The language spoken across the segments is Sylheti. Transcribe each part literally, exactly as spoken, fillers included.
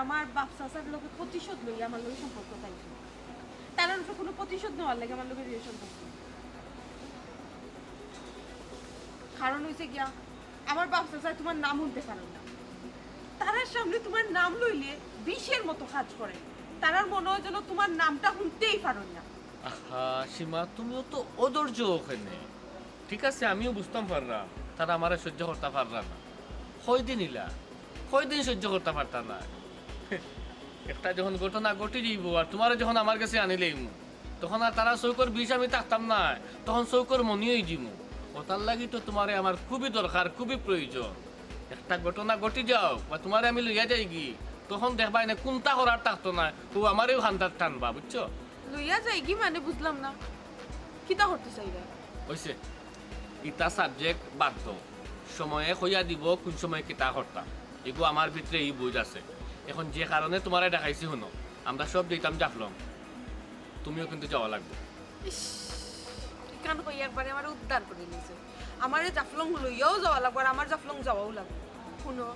আমার বাপ চাচার লগে প্রতিশোধ লইয়া আমার লগে সম্পর্ক চাইছো। তারার উপরে কোনো প্রতিশোধ নেওয়ার লাগি আমার লগে রিলেশন করছো। কারণ হইছে গিয়া, আমার বাপ চাচায় তোমার নাম শুনতে পারইন না। তারার সামনে তোমার নাম লইলে বিষের মতো কাজ করে। তারার মনে হয় যেন তোমার নামটা শুনতেই পারইন না। আহা, সীমা, তুমিও তো অধৈর্য অখানে। ঠিক আছে, আমিও বুঝতাম পাররাম, তারা আমারে সহ্য করতা পাররা না। কয়দিন ইলা, কয়দিন সহ্য করতা পারতা না? একটা যখন ঘটনা ঘটি যাইবো আর তোমারে যখন আমার গেছে আনিলাইমু, তখন আর তারার চউখর বিষ আমি থাকতাম না, তখন চউখর মণি অইযিমু। অতার লাগি তো তোমারে আমার খুবই দরকার, খুবই প্রয়োজন। একটা ঘটনা ঘটি যাউক বা তোমারে আমি লইয়া যাইগি, তখন দেখবায়নে কুন্তা করার থাকতো না, অউ আমারেউ কান্দাত টানবা, বুঝছো? লইয়া যাইগি মানে বুঝলাম না, কিতা করতে চাইরায়? অইছে, ইতা subject বাদ দেও। সময়ে কইয়া দিবো কুন সময় কিতা করতাম। ইগু আমার ভিতরে ই বুঝ আছে। এখন যে কারণে তোমারে ডাকাইছি, হুনো, আমরা সব যাইতাম জাফলং, তুমিও কিন্তু যাওয়া লাগবো। ইস, ইখান কইয়া একবারে আমারে উদ্ধার করি নিছো। আমারে জাফলং লইয়াও যাওয়া লাগবো, আর আমার জাফলং যাওয়াও লাগবো। হুনো,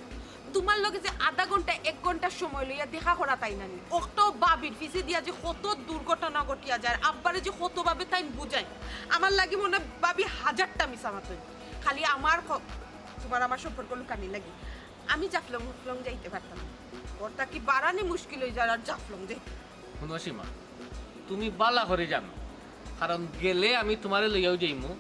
তোমার লগে যে আধা ঘন্টা, এক ঘন্টা সময় লইয়া দেখা করা তাই নানি, অকটাও ভাবির পিছে দিয়া যে কত দুর্ঘটনা ঘটিয়া যায়, আব্বারে যে কতভাবে তাইন বুঝাইন, আমার লাগি মনে হয় ভাবি হাজারটা মিছা মাতইন। খালি আমার খ-, তোমার আমার সম্পর্ক লুকানির লাগি। আমি জাফলং উফলং যাইতে পারতাম না। ঘর থাকি বারানি মুশকিল অই যায় আর জাফলং যাইতে। হুনো সীমা, তুমি বালা করি জানো, কারণ গেলে আমি তোমারে লইয়াউ যাইমু,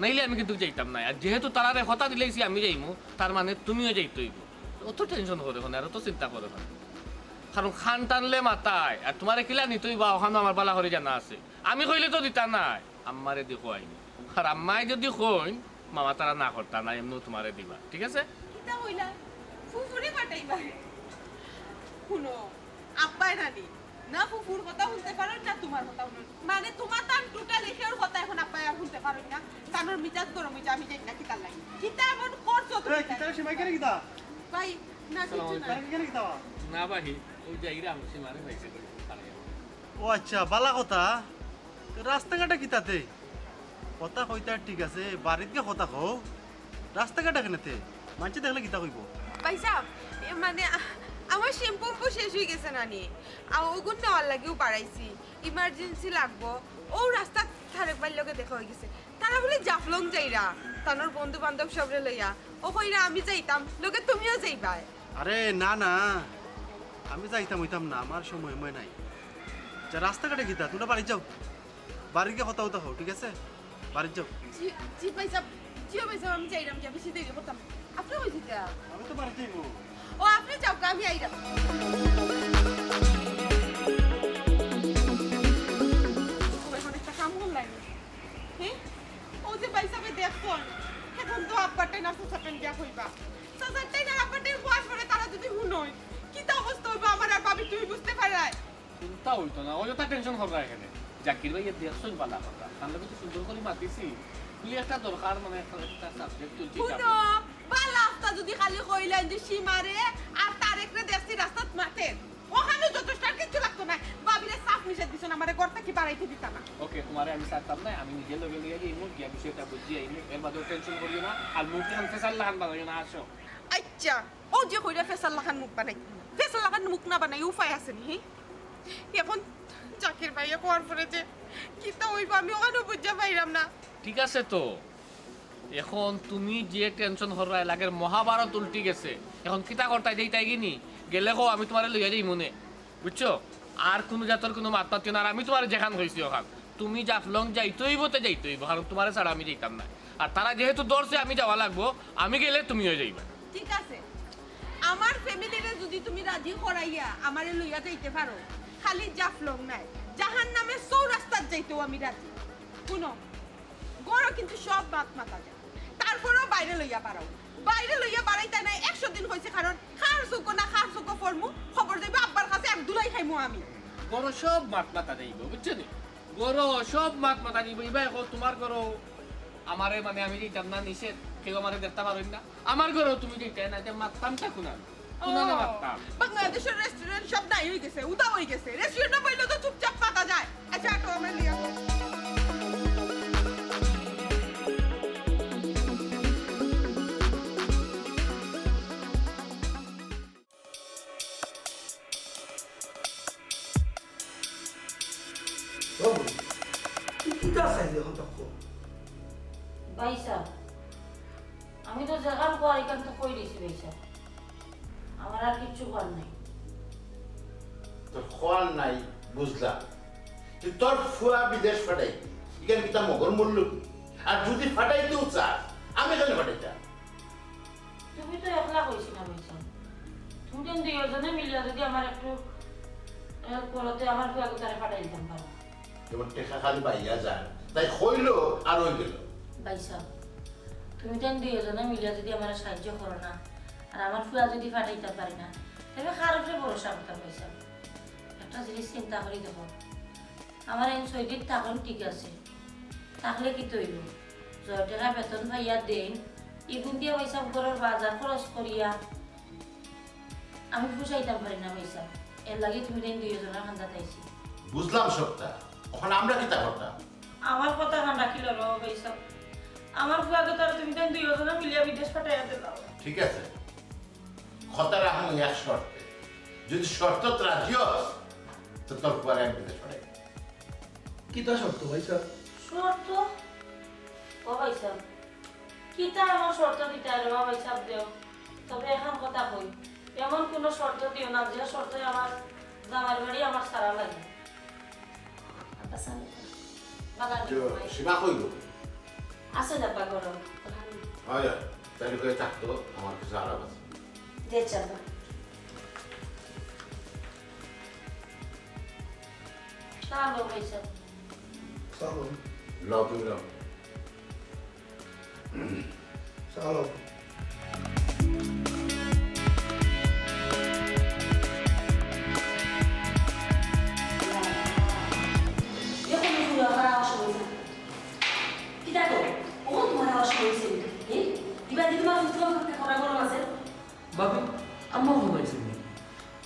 নাইলে আমি কিন্তু যাইতাম নায়। আর যেহেতু তারারে কথা দিলাইছি আমি যাইমু, তার মানে তুমিও যাইতে অইবো। অত tension করো কেনে, আর অত চিন্তা করো কেনে? কারণ কান টানলে মাথায়, আর তোমারে কিলা নিতে অইবা, অখানও আমার বালা করি জানা আছে। আমি কইলে তো দিতা নায়, আম্মারে দি কওয়াইমু। আর আম্মায় যদি কইন, মামা তারা না করতা না, এমনেউ তোমারে দিবা, ঠিক আছে? কিতা কইলা? ফুফুরে পাঠাইবা? হুনো, আব্বায় নানি, না ফুফুর কথা হুনতে পারইন, না তোমার কথা হুনইন। মানে তোমার তান totally কেউর কথা এখন আব্বায় আর হুনতে পারইন না। তানর মিজাজ গরম অইছে, আমি জানি না কিতার লাগি। কিতা এমন করছো তুমি? এই, কিতা রে, সীমা, ইখানে কিতা? ভাই, না, কিচ্ছু না। তারা ইখানে কিতা? না ভাই, অউ যাইরাম, সীমারে পাইছি, তারা। ও আচ্ছা, বালা কথা। তো রাস্তাঘাটে কিতাতে? কথা কইতা ঠিক আছে, বাড়িত গিয়া কথা কও। রাস্তাঘাটে কেনেতে? মানষে দেখলে কিতা কইবো? ভাইসাব, এ মানে, আ-, আমার শ্যাম্পু উম্পু শেষ অই গেছে নানি। আ, অগুন নেওয়ার লাগিউ বারাইছি। Emergency লাগবো। অউ রাস্তাত তারেক ভাইর লগে দেখা অই গেছে। তারা বুলে জাফলং যাইরা, তানর বন্ধু বান্ধব সবরে লইয়া। অউ কইরা আমি যাইতাম, লগে তুমিও যাইবায়। আরে না, না, আমি যাইতাম অইতাম না, আমার সময় অময় নাই। আচ্ছা, রাস্তাঘাটে কিতা, তুমরা বাড়িত যাও, বাড়িত গিয়া কথা উতা কও, ঠিক আছে? বাড়িত যাও। জি, জি ভাইসাব, জি ভাইসাব, আমি যাইরাম গিয়া, বেশি দেরি করতাম না। আপনে কই যাইতা? আমি তো বাড়িত যাইমু। ও, আপনে যাউক্কা, আমি আইরাম। ও, এখন একটা কাম করলাম। হে? অউ যে ভাইসাবে দেখছইন, এখন তো আব্বার টাইন আর চাচার টাইন গিয়া কইবা। চাচার টাইন আর আব্বার টাইন কওয়ার পরে তারা যদি হুনইন, কিতা অবস্থা অইবো আমার আর ভাবির তুমি বুঝতে পাররায়? কুন্তা অইতো না, অযথা tension কররায় কেনে। জাকির ভাইয়ে দেখছইন বালা কথা, তান লগে তো সুন্দর করি মাতিছি। বুলি একটা দরকার মানে একটা, একটা subject তুলছি হুনো, বালা কথা যদি খালি কইলাইন যে সীমারে আর তারেকরে দেখছি রাস্তাত মাতের। অখানউ যথেষ্ট, আর কিচ্ছু লাগতো নায়। ভাবিরে সাফ নিষেধ দিছইন, আমারে ঘর থাকি বারাইতে দিতা না। ওকে, তোমারে আমি ছাড়তাম না, আমি নিজে লগে লইয়া যাইমু, গিয়া বিষয়টা বুঝি আইমু, এর বাদেও tension করিও না। আর মুখ এখান ফেসার লাখান বানাইও না, আসো। আচ্ছা, অউ যে কইরা ফেসার লাখান মুখ বানাই, ফেসার লাখান মুখ না বানাই উপায় আছে নি, হি? এখন জাকির ভাইয়ে কওয়ার পরে যে কিতা অইবো আমি অখানউ বুঝা পাইরাম না। ঠিক আছে তো, এখন তুমি যে tension কররায়, লাগের মহাভারত উল্টি গেছে। এখন কিতা করতায়, যাইতায়গি নি? গেলে কও, আমি তোমারে লইয়া যাইমু নে, বুঝছো? আর কুনু জাতর কুনু মাত মাতিও না, আর আমি তোমারে যেখান কইছি অখান। তুমি জাফলং যাইতে অইবো তে যাইতে অইবো, কারণ তোমারে ছাড়া আমি যাইতাম না। আর তারা যেহেতু ধরছে, আমি যাওয়া লাগবো, আমি গেলে তুমিও যাইবা। ঠিক আছে, আমার family রে যদি তুমি রাজি করাইয়া আমারে লইয়া যাইতে পারো, খালি জাফলং নায়, জাহান্নামে চৌরাস্তাত যাইতেও আমি রাজি। হুনো, ঘরো কিন্তু সব মাত মাতা যায়, তারপরেও বাইরে লইয়া বারাও। বাইরে লইয়া বারাইতায় নায়, একশো দিন কইছি, কারণ কার চউখো না কার চউখো পড়মু, খবর যাইবো আব্বার কাছে, এক ধুলাই খাইমু আমি। ঘরো সব মাত মাতা যাইবো, বুঝছো নি? ঘরো সব মাত মাতা যাইবো। ইবায় কও তোমার ঘরো আমারে, মানে, আমি যাইতাম না, নিষেধ, কেউ আমারে দেখতা পারইন না। আমার ঘরো তুমি যাইতায় না, যে মাততাম তা কুনান। কুনানে মাততাম। বাংলাদেশর restaurant সব নাই অই গেছে, উধাও অই গেছে। Restaurant অ বইলে তো চুপচাপ মাতা যায়। আচ্ছা, আটো, আমারে লইয়া যাও। আছে যে এখন তখন। ভাইসাব, আমি তো যেখান কওয়ার এখান তো কই দিছি ভাইসাব, আমার আর কিচ্ছু কওয়ার নাই। তোর কওয়ার নাই, বুঝলাম। তুই তোর ফুয়া বিদেশ পাঠাই, এখানে কিতা মগর মূল্য কি? আর যদি পাঠাইতেও চাস, আমি এখানে পাঠাইতাম। তুমি তো একলা কইছি না ভাইসাব, তুমি যেন দুইজনে মিলিয়া যদি আমার একটু help করো, তে আমার ফুয়াগুতারে পাঠাই দিতাম পারো। যেমন টেকা খালি বাইয়া যায়, তাই কইলো আর অই গেল। ভাইসাব, তুমি যেন দুইজনে মিলিয়া যদি আমার সাহায্য করো না, আর আমার ফুয়া যদি পাঠাইতাম পারি না, তবে কার উপরে ভরসা করতাম ভাইসাব? একটা জিনিস চিন্তা করি দেখো, আমার এই সৌদিত থাকন ঠিক আছে, থাকলে কিতা অইবো? জয় টেকা বেতন পাইয়া দেইন, ইগুন দিয়া ভাইসাব ঘরর বাজার খরচ করিয়া আমি পুষাইতাম পারি না ভাইসাব, এর লাগি তুমি তাইন দুইজনর কান্দাত আইছি। বুঝলাম সবটা, এখন আমরা কিতা করতাম? আমার কথা কান রাখিল রে ভাইসাব, আমার ফুয়াগুতারে তুমি তাইন দুইজনে মিলিয়া বিদেশ পাঠাইয়া দিলাও। ঠিক আছে, কথা রাখমু এক শর্তে, যদি শর্তত রাজি অস, তো তোর ফুয়ারে আমি বিদেশ পাঠাই। কিতা শর্ত ভাইসাব? শর্ত? ও ভাইসাব, কিতা আমার শর্ত দিতায় রে ভাইসাব দেও, তবে এখন কথা কই, এমন কোনো শর্ত দিও না যে শর্তে আমার জামাইর বাড়ি আমার ছাড়া লাগে। আব্বা, সালাম। বালা তো নেই। সীমা কইলো? আছে না, আব্বা, গরম। হয়, হয়। তাইলে কই থাকতো, আমার কিছু আরাম আছে। জি, আচ্ছা, আব্বা। চলো, ভাইসাব। চলো। লও, তুমি লও। চলো। এখন ফুয়া করা অসুবিধা। কিতা গো? ও তোমার আওয়াজ শুনছি। এ? দিবা দি তোমার ফুয়া করতে করা গরম আছে? ভাবি, আম্মা ফোন আইছে নি?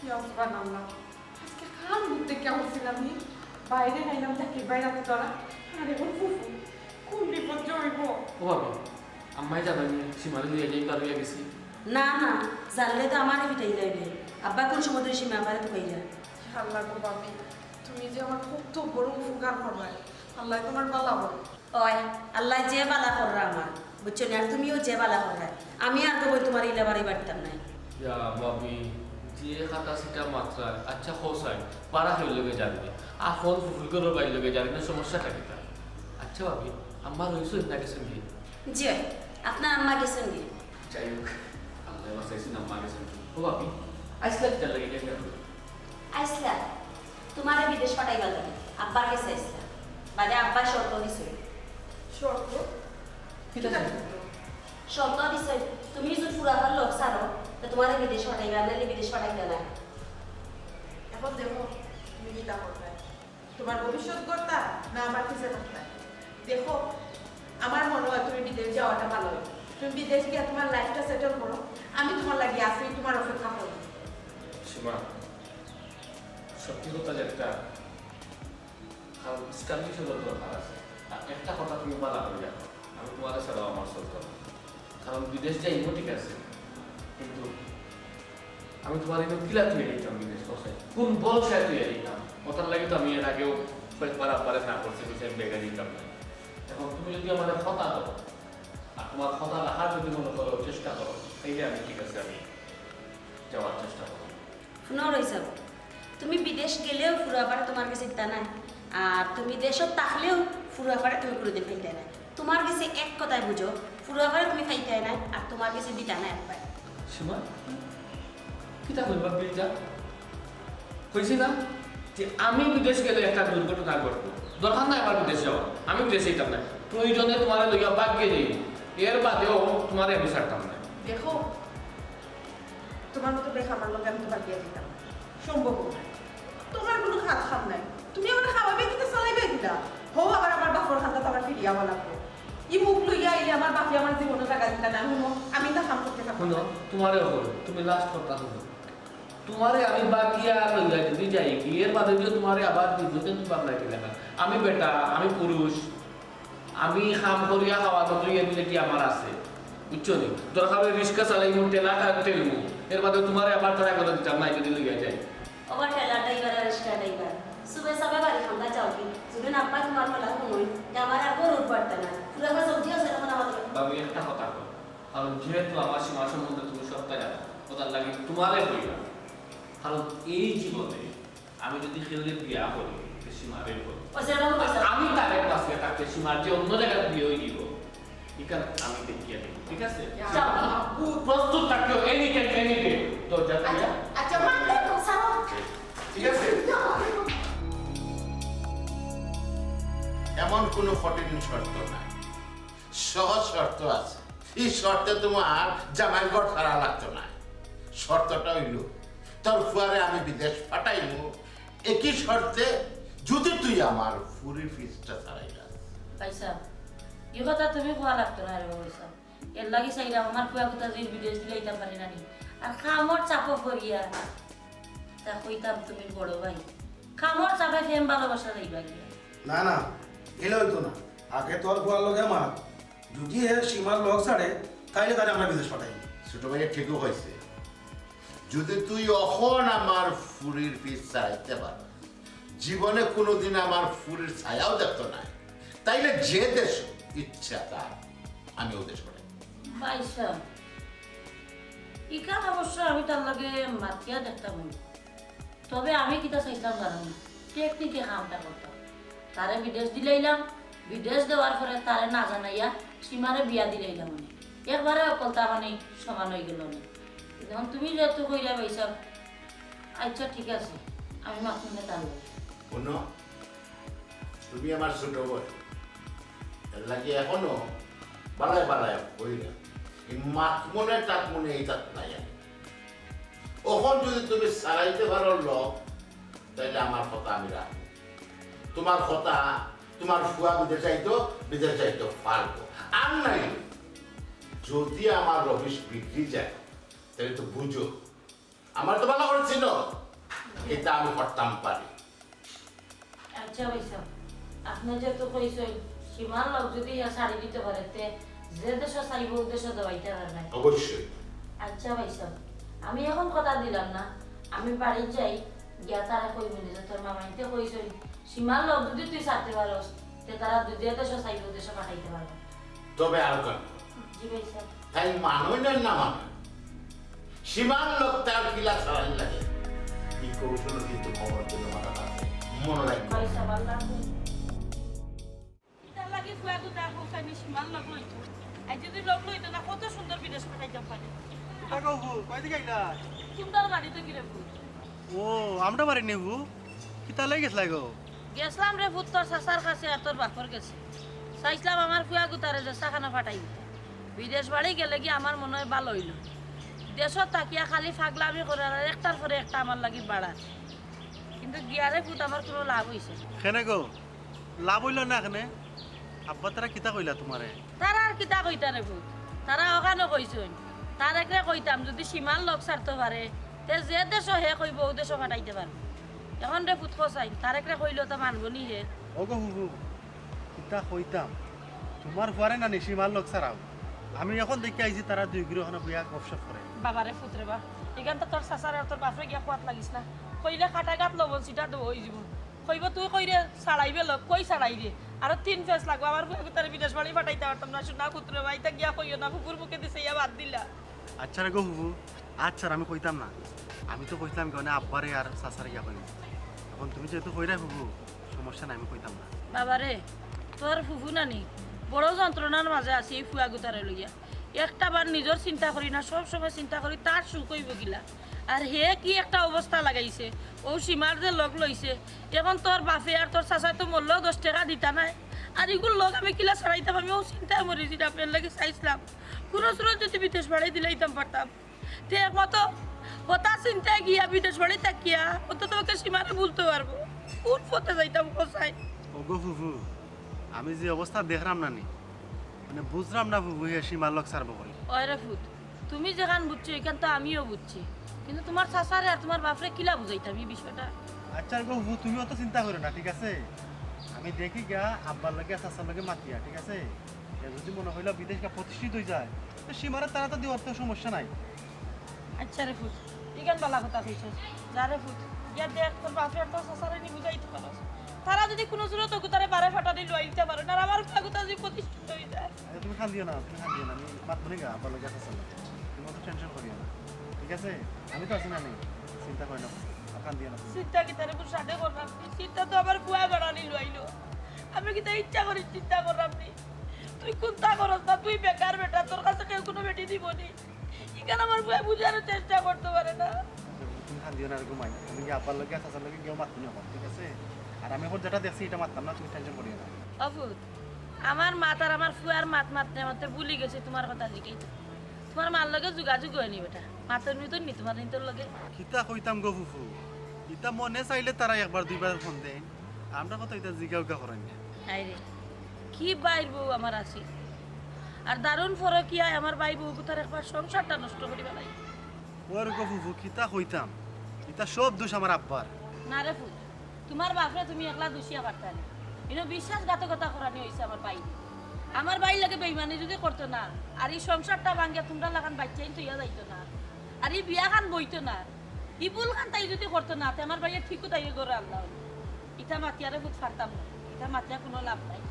ইয়া সুবহানাল্লাহ। আজকে কার মুখ দেখে উঠছিলাম নি? বাইরে নাইলাম, তাকে বাইরে তো ধরা। আরে ও ফুফু, কোন বিপদ যে অইবো? ও ভাবি, আম্মায় জানানি সীমারে লইয়া যাইবার অইয়া গেছি। না, না, জানলে তো আমারে পিটাই লাইবে। আব্বা কোন সময় ধরে সীমা আমারে তুকাইরা। আল্লাহ গো ভাবি, তুমি যে আমার কত বড় উপকার করলায়। আল্লাহ তোমার বালা করো। ওই, আল্লাহ যে বালা কররা আমার, বুঝছো নি? আর তুমিও যে বালা কররা। আমি আর তো বই তোমার ইলা বাড়ি বাড়তাম নাই। ইয়া ভাবি, যে খাতা সিটা মাত্রা, আচ্ছা, হোসাইন, পাড়া হইল লগে যাবে। আফন ফুফুল করে বাইর লগে যাবে না, সমস্যাটা কিতা? আচ্ছা ভাবি, আম্মা রইছো না গেছেন কি? জি, আপনার আম্মা গেছেন কি? যাই হোক, আল্লাহ বাঁচাইছেন, আম্মা গেছেন কি? ও ভাবি, আইসলা কিতার লাগি, কেন? আইসলা, তোমারে বিদেশ পাঠাইবার লাগি আব্বার গেছে আইসলা। বাদে আব্বায় শর্ত দিছে। শর্ত? কিতা শর্ত? শর্ত দিছে, তুমি যদি ফুরাফার লগ ছাড়ো, তো তোমারে বিদেশ পাঠাইবা, নাইলে বিদেশ পাঠাইতা না। এখন দেখো, তুমি কিতা করবায়? তোমার ভবিষ্যৎ গড়তা না আমার পিছে থাকতা? দেখো, আমার মনে হয় তুমি বিদেশ যাওয়াটা ভালো। তুমি বিদেশ গিয়া তোমার lifeটা settle করো, আমি তোমার লাগি আছি, তোমার অপেক্ষা করবো। সীমা, সত্যি কথা যেটা, কারণ establish হওয়ার দরকার আছে। আর একটা কথা তুমি বালা করি রাখো, আমি তোমারে ছাড়াও আমার চলতো না। কারণ বিদেশ যাইমু ঠিক আছে, কিন্তু আমি তোমার এখানে কিলা তুই নিতাম বিদেশ, কোথায়? কোন ভরসায় তুই নিতাম? কথার লাগি তো আমি এর আগেও কয়েকবার আব্বারে না করছি, বলছি আমি বেগা নিতাম না। এখন তুমি যদি আমার কথা দাও, আর তোমার কথা রাখার যদি মনে করো, চেষ্টা করো, তাইলে আমি ঠিক আছে, আমি যাওয়ার চেষ্টা করবো। হুনো রইছাব, তুমি বিদেশ গেলেও ফুরাফারে তোমার গেছে দিতা নায়, আর তুমি দেশো থাকলেও ফুরাফারে তুমি কোনোদিন পাইতায় নায়। তোমার গেছে এক কথায় বুঝো, ফুরাফারে তুমি পাইতায় নায়, আর তোমার গেছে দিতা নায় আব্বায়। সীমা, কিতা কইবা পিতা? কইছি না যে আমি বিদেশ গেলে একটা দুর্ঘটনা ঘটবো, দরকার নাই আমার বিদেশ যাওয়া, আমি বিদেশ যাইতাম না। প্রয়োজনে তোমারে লইয়া ভাগিয়ে যাই, এর বাদেও তোমারে আমি ছাড়তাম না। দেখো, তোমার মতো বেকার লগে আমি তোমার বিয়া দিতাম না। সম্ভব না। তোমার কোনো কাজ কাম নাই। তুমি আমার খাওয়াইবে কিতা, চালাইবে কিতা? হো, আবার আমার বাপর কান্দাত আমার ফিরিয়া আওয়া লাগবো। ই মুখ লইয়া আইলে আমার বাপে আমার জীবনে জাগা দিতা না। হুনো, আমি না কাম করতে পারবো না। হুনো, তোমারে হল, তুমি last কথা হুনো। তোমারে আমি বাগিয়া লইয়া যদি যাই, এর বাদে যদি তোমারে আবার দ্বিতীয় দিন তোমার লাগে না। আমি বেটা, আমি পুরুষ, আমি কাম করিয়া খাওয়া তো তুই এমনি কি আমার আছে, বুঝছো নি? দরকার হয় রিক্সা চালাইমু, ঠেলা ঠা-, ঠেলমু, এর বাদে তোমারে আবার তারা করে দিতাম না, যদি লইয়া যাই। ওবা ঠেলা ড্রাইভার আর রিক্সা ড্রাইভার, সুবে সাবে বাড়ি খান্দা যাওগি। যদি না পাই তোমার মেলা সময়, তে আমার আর গরু উঠবার না। পুরা কাজ অবধি আছে, তখন আমাদের বাবু, একটা কথা কও, কারণ যেহেতু আমার সীমা সম্বন্ধে তুমি সবটা জানো, ওটার লাগে তোমারে কইলাম। কারণ এই জীবনে আমি যদি কেউরে বিয়া করি, তে সীমারে করি। ও, সেটা তো আর আমি তারে পাশে থাকতে সীমার যে অন্য জায়গায় বিয়ে হয়ে দিব, এখানে আমি দেখিয়ে দিব, ঠিক আছে? যাও। প্রস্তুত থাকিও, এনি টাইম, এনি ডে। দরজা আচ্ছা, আচ্ছা, মা, দেখো, সারা। ঠিক আছে? এমন কোনো কঠিন শর্ত নাই, সহজ শর্ত আছে। এই শর্তে তোমার জামাইর ঘর ছাড়া লাগতো না। শর্তটা হইল, তোর ফুয়ারে আমি বিদেশ পাঠাইমু, একই শর্তে যদি তুই আমার ফুরির ফিসটা ছাড়াইলাস। ভাই সাহেব, এই কথা তুমি কওয়া লাগতো না রে ভাই সাহেব। এর লাগি চাইলাম আমার ফুয়া কথা যদি বিদেশ দিলে এটা পারি না নি। আর কামর চাপো পড়িয়া, তা কইতাম তুমি বড় ভাই। কামর চাপে প্রেম ভালোবাসা যাইবা গিয়া। না, না, এলে হইতো না। আগে তোর ফুয়ার লগে আমার, যদি হে সীমার লগ ছাড়ে, তাইলে তারে আমরা বিদেশ পাঠাই। ছোট ভাইয়ে ঠিকও কইছে, যদি তুই অখন আমার ফুরির ফিস ছাড়াইতে পার, জীবনে কোনোদিন আমার ফুরির ছায়াও দেখতো না, তাইলে যে দেশ ইচ্ছা তার আমি ও দেশ পাঠাই। ভাই সাহেব, ইখান অবশ্য আমি তার লগে মাতিয়া দেখতাম অইবো। তবে আমি কিতা চাইছিলাম জানো নি? টেকনিকে কামটা করতাম। তারে বিদেশ দিলাইলাম, বিদেশ দেওয়ার পরে তারে না জানাইয়া সীমারে বিয়া দিলাইলাম মানে। একবারে অকলতা মানে সমান হয়ে গেল না। এখন তুমি যেহেতু কইরা পাইছো, আচ্ছা ঠিক আছে, আমি মাতুম না তার লগে। হুনো, তুমি আমার ছোট বোন, এর লাগি এখনো বালায় বালায় কইরা। এই মাতমনে টাকমনে এই তাত নাই আমি। অখন যদি তুমি ছাড়াইতে পারো লগ, তাইলে আমার কথা আমি রাখবো। তোমার কথা, তোমার ফুয়া বিদেশ যাইতো, বিদেশ যাইতো পারবো। আর নাই, যদি আমার রবিশ বিগড়ি যায়, তাইলে তো বুঝো, আমার তো ভালো করে চিনো, এটা আমি করতাম পারি। আচ্ছা ভাই সাহেব, আপনি যেহেতু কইছেন, সীমার লগ যদি ইয়া ছাড়ি দিতে পারে, তে যে দেশে চাইবো, ও দেশে দেওয়াইতে পারবে। অবশ্যই। আচ্ছা ভাই সাহেব, আমি এখন কথা দিলাম না, আমি বাড়িত যাই, গিয়া তারা কইবো নি যে তোর মামাইতে কইছেন, সীমার লগ যদি তুই ছাড়তে পারস, তে তারা দুদিয়া দেশে চাইবো, ও দেশে পাঠাইতে পারবে। তবে আর কেন? জি ভাই সাহেব। তাই মানই না, না মানই। সীমার লগ তার কিলা ছাড়ানি লাগে। এই কৌশল কিন্তু খবর জন্য মাথা আছে। মনে রাখবে। ভাই সাহেব, আল্লাহ হাফেজ। ইতার লাগি ফুয়া গুতা হোসাইনি সীমার লগ লইতো। আজ যদি লগ লইতো না, কত সুন্দর বিদেশ পাঠাইতাম পারি। কিতা কও ফুফু, কই দিকে আইলা? তোমরার বাড়িত গিয়া ফুফু। ও, আমরা বাড়ি নেবু? কিতা লাগি গেছলায় গো? গেছলাম রে ফুত, তোর চাচার কাছে আর তোর বাপর গেছে। চাইছলাম আমার ফুয়া গুতারে যে চাখানা পাঠাই। বিদেশ বাড়ি গেলে কি আমার মনে হয় ভালো হইল। দেশত থাকিয়া খালি ফাগলামি করার আর একটার পরে একটা আমার লাগি বাড়ার। কিন্তু গিয়ারে ফুত আমার কোনো লাভ হইছে না। কেনে গো? লাভ হইল না কেনে? আব্বা তারা কিতা কইলা তোমারে? তারা আর কিতা কইতা রে ফুত? তারা ওখানে কইছইন। তারেকরে কইতাম যদি সীমার লগ ছাড়তো পারে, তে যে দেশো হে কইবো, ও দেশো পাঠাইতে পারবো। এখন রে ফুত কছাইন, তারেকরে কইলেও তো মানবো নি হে। ওগো ফুফু, কিতা কইতাম? তোমার ফুয়ারে না নি সীমার লগ ছাড়াও। আমি এখন দেখি আইছি তারা দুইগুরে ওখানে বইয়া গপশপ করে। বাবা রে ফুত রে বা, ইখান তো তোর চাচারে আর তোর বাপরে গিয়া কোয়াত লাগিস না। কইলে কাটা গাত লবণ ছিটা দেবো হই যাব। কইবো তুই কইরে ছাড়াইবে লগ, কই ছাড়াই রে? আরো তিন ফেস লাগবো, আমার ফুয়া গুতারে বিদেশ বাড়ি পাঠাইতে পারতাম না, শোনা ফুত রে বা, ইতা গিয়া কইও না, ফুফুর মুখে দিছে ইয়া বাদ দিলা। আচ্ছা রে গো ফুফু, আচ্ছা আমি কইতাম না, আমি তো কইছিলাম কি মানে আব্বারে আর চাচারে গিয়া কইমু। এখন তুমি যেহেতু কইরায় ফুফু, সমস্যা নাই, আমি কইতাম না। বাবা রে, তোর ফুফু নানি বড় যন্ত্রণার মাঝে আছে এই ফুয়া গুতারে লইয়া। একটা বার নিজর চিন্তা করি না, সব সময় চিন্তা করি তার সুখ হইব কিলা। আর হে কি একটা অবস্থা লাগাইছে, ও সীমার যে লগ লইছে, এখন তোর বাপে আর তোর চাচায় তো মরলেও দশ টেকা দিতা নায়। আর ইগুর লগ আমি কিলা ছাড়াইতাম, আমি ও চিন্তায় মরি যিনি, আপনার লাগি চাইছিলাম। কোনো সুরত যদি বিদেশ বাড়ি দিলাইতাম পারতাম, তে একমাত্র হতা চিন্তায় গিয়া বিদেশ বাড়ি থাকিয়া অন্তত ওকে সীমারে বলতে পারবো। কোন পথে যাইতাম কছাইন? ওগো ফুফু, আমি যে অবস্থা দেখরাম না নি, মানে বুঝরাম না ফুফু, হে সীমার লগ ছাড়বো কই। ওই রে ফুত, তুমি যেখান বুঝছো, এখান তো আমিও বুঝছি, কিন্তু তোমার চাচারে আর তোমার বাপরে কিলা বুঝাইতাম এই বিষয়টা? আচ্ছা গো ফুফু, তুমি অত চিন্তা করো না, ঠিক আছে? আমি দেখি গা আব্বার লগে চাচার লগে মাতিয়া, ঠিক আছে? এ যদি মনে হইলো বিদেশ গা প্রতিষ্ঠিত হয়ে যায়, তো সীমারে তারা তো দেওয়ার তো সমস্যা নাই। আচ্ছা রে ফুত, ইখান বালা কথা কইছস। যা রে ফুত, ইয়া দেখ, তোর বাপরে আর তোর চাচারে নি বুঝাইতে পারস। তারা যদি কুনু সুরত অগু তারে বারে ফাটানি লইয়া দিতা পারে না, আর আমার ফাগুতা যদি প্রতিষ্ঠিত অইয়া যায়। আরে তুমি কান্দিও না, তুমি কান্দিও না, আমি মাতমু নি গা আব্বার লগে চাচার লগে। তুমি অত টেনশন করিও না, ঠিক আছে? আমি তো আছি না নি, চিন্তা করিও না, আর কান্দিও না তুমি। চিন্তা কিতা রে, বুঝ সাথে করলাম। চিন্তা তো আমার ফুয়া বাড়ানি লইলো। আমি কিতা ইচ্ছা করি চিন্তা করলাম নি? তুই কুন্তা করস না, তুই বেকার বেটা, তোর কাছে কেউ কুনু বেটি দিবো নি। ইখান আমার ফুয়া বুঝার চেষ্টা করতে পারে না। আচ্ছা, তুমি কান্দিও না, আর ঘুমাই। আমি গিয়া আব্বার লগে, চাচার লগে গিয়া মাতমু নি অখন, ঠিক আছে? আর আমি অখন যেটা দেখছি, ইটা মাততাম না, তুমি টেনশন করিও না। ও ফুত, আমার মাত আর আমার ফুয়ার মাত মাততে মাততে ভুলি গেছি তুমার কথা জিকাইতে। তুমার মার লগে যোগাযোগ অয়নি বেটা, মাতইন নি তুমার নিতর লগে। কিতা কইতাম গো ফুফু, ইতা মনে চাইলে তারা একবার দুইবার ফোন দেইন, আমরা কত ইতা জিগা উগা করাইন না। হায়রে, কি বাইর বউ আমার আছিল। আর দারুণ ফরকিয়ায় আমার ভাই বউ গুতার একবার সংসারটা নষ্ট করি ফালাই। ওর গো ফুফু, কিতা কইতাম, ইতা সব দোষ আমার আব্বার। না রে ফুত, তুমার বাপরে তুমি একলা দুষিয়া পারতায় না। ইনো বিশ্বাসঘাতকতা করানি অইছে আমার ভাই। আমার ভাইর লগে বেইমানি যদি করতো না, আর ই সংসারটা ভাঙ্গিয়া তুমরার লাখান বাইচ্চাইন থইয়া যাইতো না, আর ই বিয়াখান বইতো না, ই ভুলখান তাই যদি করতো না, তে আমার ভাইয়ে ঠিকউ তাইরে ঘরো আনলা অইলো। ইতা মাতিয়ারে ফুত পারতাম না, ইতা মাতিয়া কুনু লাভ নাই।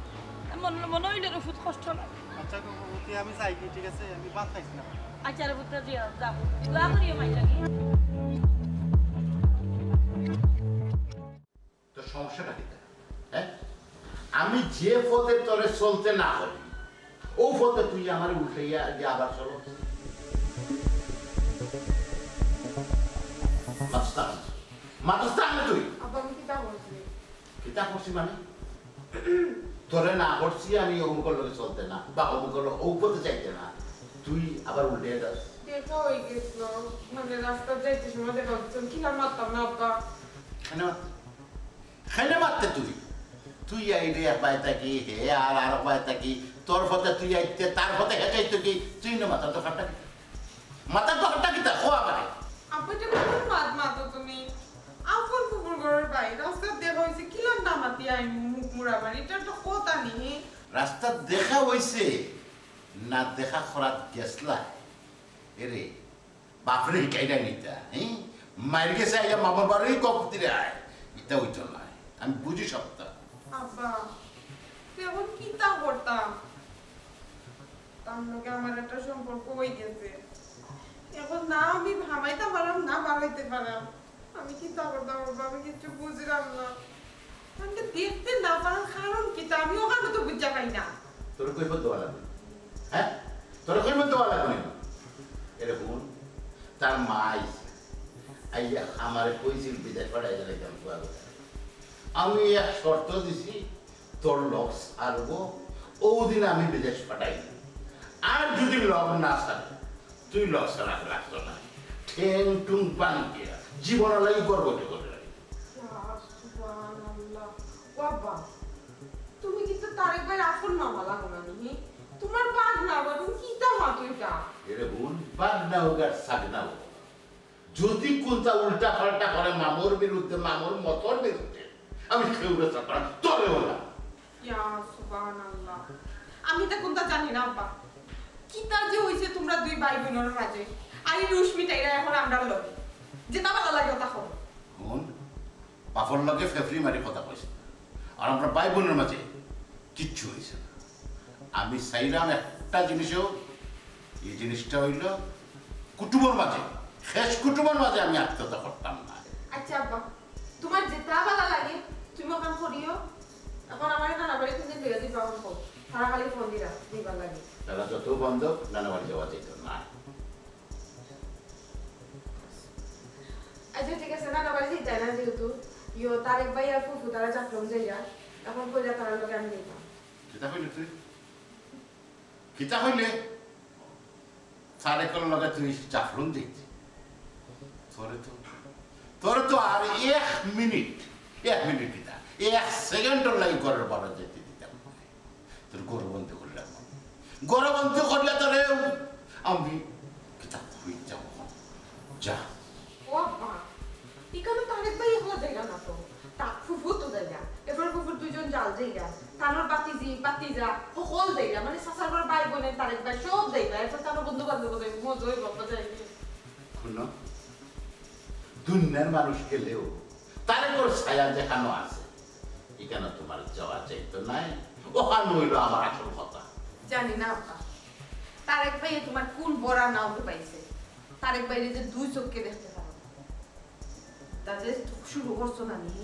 মন-, মনো অইলো রে ফুত কষ্ট লাগে। আচ্ছা, গো, গো, গো, তুই আমি যাই কি, ঠিক আছে? আমি ভাত খাইছি না। আচ্ছা রে ফুত, যাও, যাও। দোয়া করিও মাইর লাগি। তো সমস্যাটা কিতা? হ্যাঁ? আমি যে পথে তোরে চলতে না করি, ও পথে তুই আমারে উল্টাইয়া গিয়া আবার চলো। মাতস না কেনে? মাতস না কেনে তুই? আব্বা, আমি কিতা করছি? কিতা করছি মানে? তোরে না করছি আমি অমুকর লগে চলতে না, বা অমুকর লগে ও পথে যাইতে না, তুই আবার উল্টে যাস। দেখা অই গেছিল, মানে রাস্তাত যাইতে সময় দেখা অইছিল, কিলা মাততাম না আব্বা। কেনে মাত-, কেনে মাততে তুই? তুই আইলে এক বায় থাকি, হে আর আর বায় থাকি, তোর পথে তুই আইতে, তার পথে হে যাইতো কি, তুই না মাতার দরকারটা কি? মাতার দরকারটা কিতা? কও আমারে। আব্বা, ইটা কুন মাত মাতো তুমি? আপন ফুফুর ঘরর ভাই, রাস্তাত দেখা অইছে, কিলান না মাতি আইমু মুখ মুড়া মারি, ইটা তো কথা নি। রাস্তাত দেখা অইছে, না দেখা করাত গেছলা? এরে, বাপরে হিকাইরা নিতা, হ্যাঁ? মাইর গেছে আইয়া মামার বাড়ি কপ দিলে আয়, ইতা অইতো নায়, আমি বুঝি সবটা। আব্বা, তে অখন কিতা করতাম? তার লগে আমার একটা সম্পর্ক অই গেছে। অখন না আমি হামাইতাম পারাম, না বাড়াইতে পারাম। আমি কিতা করতাম আব্বা, আমি কিচ্ছু বুঝিলাম না। আমি তো দেখতে না পারার কারণ কিতা? আমি অখানো তো বুঝা পাই না। তোরে কইবার দোয়া লাগবো নি? হ্যাঁ? তোরে কইবার দোয়া লাগবো নি? এরে হুন, তার মা আইছে। আইয়া আমারে কইছিল বিদেশ পাঠাই দিলাইতাম ফুয়া গুতারে। আমি এক শর্ত দিছি, তোর লগ ছাড়বো, অউ দিন আমি বিদেশ পাঠাই। আর যদি লগ না ছাড়ে, তুই লগ ছাড়া রাখতো না। ঠেং টুং ভাঙ্গিয়া জীবন লাগি গর্ব করে রাখি। ইয়া সুবহানাল্লাহ। ও আব্বা, তুমি কিন্তু তারেক ভাইর আপন মামা লাগো না নি? তোমার ভাগনা বা তুমি কিতা মাতো ইটা? এরে হুন, ভাগনা অউক আর ছাগনা অউক, যদি কুন্তা উল্টা পাল্টা করে মামুর বিরুদ্ধে, মামুর মতর বিরুদ্ধে, আমি কেউরে ছাড়তাম না, তোরেও না। ইয়া সুবহানাল্লাহ। আমি তো কুন্তা জানি না আব্বা। কিতা যে অইছে তোমরা দুই ভাই বইনর মাঝে। আর ই রুশ মিটাইরা অখন আমরার লগে। যেটা ভালা লাগে ওটা করো। হুন, বাপর লগে ফেফড়ি মারি কথা কইস না। আর আমরা ভাই বইনর মাঝে কিচ্ছু অইছে না। আমি চাইরাম একটা জিনিসও, ই জিনিসটা অইলো কুটুমর মাঝে, শেষ কুটুমর মাঝে আমি আত্মীয়তা করতাম না। আচ্ছা আব্বা, তোমার যেটা ভালা লাগে তুমি ওখান করিও। অখন আমার নানা বাড়ি কোনদিন লইয়া দিবা অখন কও। তারা খালি ফোন দিরা, দিবার লাগে। তারা যত বন্ধ, নানা বাড়ি যাওয়া যাইতো না। আচ্ছা, ঠিক আছে, নানা বাড়ি যাইতায় না যেহেতু। ইয়ো, তারেক ভাই আর ফুফু তারা জাফলং যাইরা। অখন কইরা তারার লগে আমি যাইতাম। কিতা কইলে তুই? কিতা কইলে? তারেকর লগে তুই জাফলং যাইতে? তোরে তো, তোরে তো আর এক মিনিট, এক মিনিট কিতা, এক সেকেন্ডর লাগি ঘরর বারো যাইতে দিতাম না। তোর ঘর বন্ধ করিলাম। ঘর বন্ধ করিলে তোরে আমি কিতা কই যাবো? যা। ও আব্বা, ইখানো তারেক ভাই একলা যাইরা না তো। তার ফুফু তো যাইরা। এরপর ফুফুর দুইজন জাল যাইরা। তানোর বাতিজি, বাতিজা, হকল যাইরা। মানে চাচার ঘর ভাই বইন, তারেক ভাই সব যাইরা। এরপর তানোর বন্ধু বান্ধব যাইরা। মজা অইবো, আব্বা যাইলে। হুনো, দুনিয়ার মানুষ গেলেও তারেকর ছায়া যেখানো আছে, এখানো তোমার যাওয়া যাইতো নায়। ওখান অইলো আমার আসল কথা। জানি না আব্বা, তারেক ভাইয়ে তোমার কোন বড়া নাও তো পাইছে। তারেক ভাইরে যে দুই চোখে দেখতে পারো না। তা যে শুরু করছো না নি,